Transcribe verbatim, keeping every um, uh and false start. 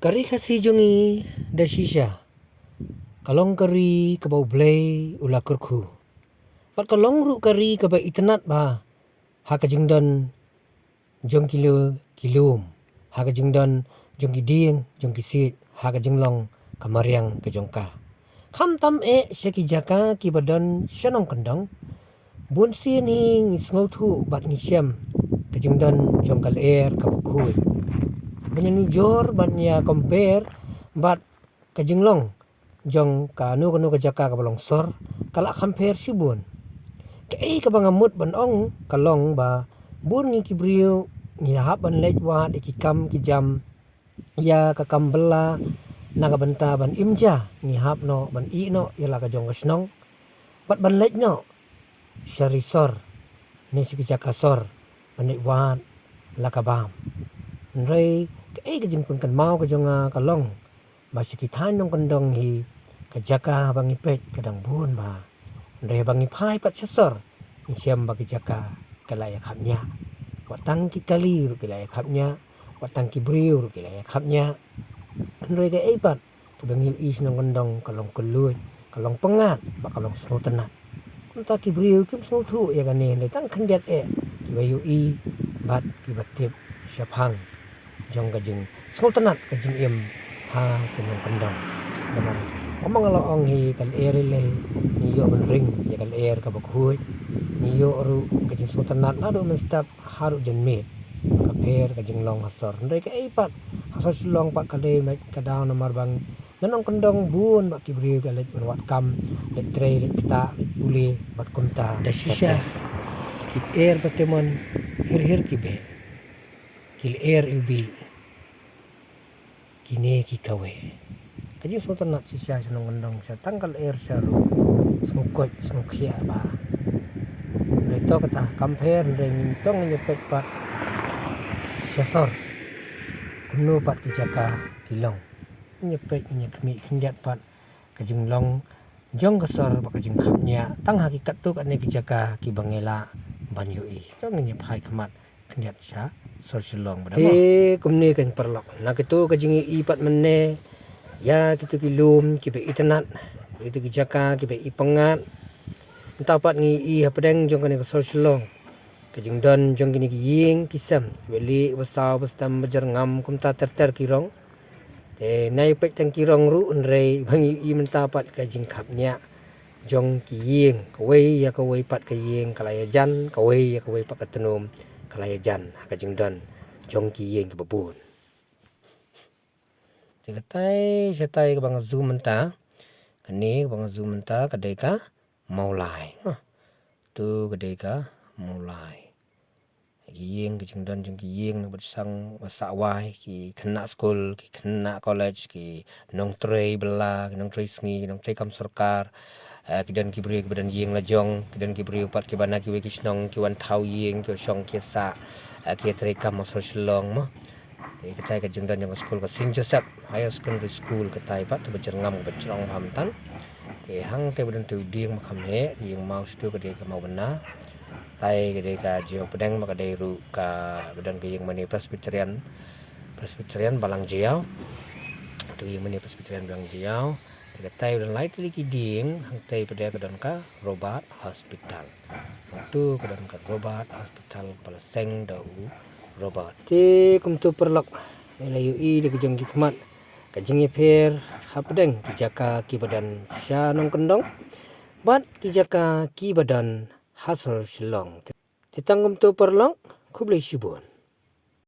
Ka ri Khasi jong ngi da shisha ka long ka ri kaba U Blei u la kyrkhu. Bad ka long ruh ka ri kaba itynnad bha ha ka jingdon jong ki lu, ki lum, ha ka jingdon jong ki dieng, jong ki siej, ha ka jinglong ka mariang ka jong ka. Khamtam eh sha ki jaka kiba don sha nongkyndong, bun sien hi ngi sngewthuh bad ngi shem ka jingdon jong ka lyer kaba khuid. Ban ïa nujor ban ïa compare bad ka jinglong jong kano kano ka jaka kaba long sor ka la kham pher shibun. Kaei kaba nga mut ban ong ka long ba bun ngi ki briew ngi hap ban leit wad ïa ki kam ki jam, ïa ka kam bylla, na ka bynta ban im ja ngi hap noh ban ïeh noh ïa la ka jong ka shnong bad ban leit noh sha ri sor ne sha ki jaka sor ban leit wad la ka bam. Hynrei kaei ka jingpynkynmaw ka jong nga ka long ba sha ki thaiñ nongkyndong hi ka jaka ba ngi peit ka dang bun bha. Hynrei ba ngi phai pat sha sor ngi shem ba ki jaka ka la ïa khapngiah. Wat tang ki kali ruh ki la ïa khapngiah, wat tang ki briew ruh ki la ïa khapngiah. Hynrei kaei pat kaba ngi ïohi sha nongkyndong ka long kylluid, ka long pyngngad bad ka long sngewtynnad. Kumta ki briew kim sngewthuh ïa kane, hynrei tang khyndiat eh kiba ïohi bad kiba tip shaphang jong ka jingsngewtynnad ka jingim ha ki nongkyndong. Namar kumba nga la ong hi, ka lyer lei lei ngi ïoh ban ring ïa ka lyer kaba khuid. Ngi ïoh ruh ka jingsngewtynnad naduh mynstep haduh janmiet. Ka pher ka jinglong ha sor. Hynrei kaei pat ha sor Shillong pat ka dei met ka daw namar ba ngi nongkyndong bun bad ki briew ka leit ban wad kam, leit trei, leit ktah, leit pule bad kumta. Da shisha ki lyer ba te mon hir hir ki beh, ki lyer iwbih, kine ki kawei. Ka jingsngewtynnad shisha sha nongkyndong sha tang ka lyer sha ruh sngewkoit sngewkhiah bha. Hynrei to kata kam pher, hynrei ngin tong ngin ïa peit pat sha sor kumno pat ki jaka ki long. Ngin ïa peit, ngin ïa khmih khyndiat pat ka jinglong jong ka sor bad ka jingkhapngiah tang ha ki katto katne ki jaka kiba ngi lah ban ïohi. To ngin ïa phai khmat khyndiat sha sor Shillong ba da. Te kumne kan paralok, na kito ka jingïohi pat mynne ïa kito ki lum kiba itynnad, kito ki jaka kiba ipyngngad. Mynta pat ngi ïohi hapdeng jong kane ka sor Shillong ka jingdon jong kine ki ïing ki sem kiba lieh, ba saw, ba stem, ba jyrngam, kumta ter ter ki rong. Te nai peit tang ki rong ruh, hynrei ba ngi ïohi mynta pat ka jingkhapngiah jong ki ïing, kawei ïa kawei pat ka ïing ka la ïajan, kawei ïa kawei pat ka tnum ka la ïajan ha ka jingdon jong ki ïing kiba bun. Te katai shatai kaba nga zoom mynta, kane kaba nga zoom mynta ka dei ka Mawlai. Ha. Tu ka dei ka Mawlai. Ki ïing, ki jingdon jong ki ïing na bad sang ba sah wai, ki khynnah skul, ki khynnah college, ki nongtrei bylla, ki nongtrei sngi, ki nongtrei kam sorkar, eh, ki don ki briew kiba don ïing la jong, ki don ki briew pat kiba na kiwei ki shnong ki wan thaw ïing, ki shong ki sah, eh, ki trei kam ha sor Shillong mo. Te katai ka jingdon jong ka skul ka Saint Joseph Higher Secondary School, katai pat kaba jyrngam kaba jrong bha mynta. Te hangtei ba don te u dieng ba kham heh, ïing maw, sha tu ka dei ka Mawbynna. Tai ka dei ka jingïoh pdeng ba ka dei ruh kaba don ka ïing mane Presbyterian, Presbyterian Balang Jaïaw. Tu ïing mane Presbyterian Balang Jaïaw. Te katai ba don lai tylli ki dieng, hangtei pat ka don ka Robert Hospital. Hangtu ka don ka Robert Hospital, kaba la seng da u Robert. Te kumtu paralok, ngi la ïohi da ki jong ki khmat ka jingïapher hapdeng ki jaka kiba don sha nongkyndong bad ki jaka kiba don ha sor Shillong. Te tang kumtu paralok, khublei shibun.